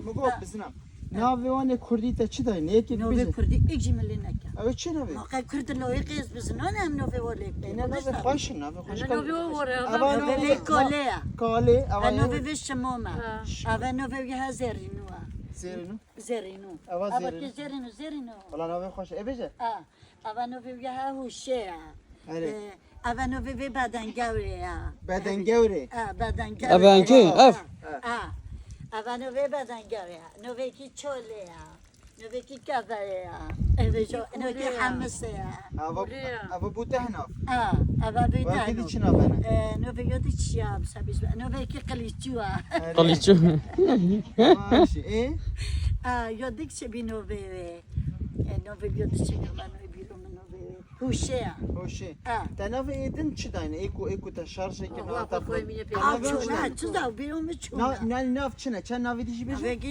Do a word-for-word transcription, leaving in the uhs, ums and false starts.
Min got bizinim. Navê wan ê kurdî te çi dayî? Ne yekê Navê bibêje? Kurdî ek jî milî neke. Ew çi navê? Ma qey Kurd lo ê qêz bizin, ne em navê wan lê. Ê ne navê xweş in, navê xweş. Navê wan were. Eva navê vê Kale ya. Kale, eva Navê navê. Vê Şimoma. Eva navê wî ha Zerînû a. Zerînû. Zerînû. Eva Eva Zerînû. ki Zerînû, Zerînû. Wala navê xweş e. Ê bêje? A. Eva navê wî ha Hûşe ya. Erê. E, Eva navê vê Bedengewrê ya. Bedengewrê. A, Bedengewrê. Eva kê? Ev. A. Eva navê Bedengewrê ya. Navê ki Çolê ya. Navê ki Keverê ya. Eve jo, navê ki Hemisê ya. Ava ava bu tehnav. A, eva vê Eva kedi Dano. çi navene? E, navê yo di çi ya, sabîs. Navê ki Qiliçû ya. Qaliço. Maşi. E? A, yo di çi bi navê wê. E, navê yo di çi navê wê, bîro min navê wê. Hûşe ya. Hoşe. A. Te navê êdin çi dayne? Eko eko te şarje ki Allah na te Allah, koy mine A, peyni. çûna, çi da bîro min çûna. Na na nav çi ne? Çend navê dijî bêje? Navê ki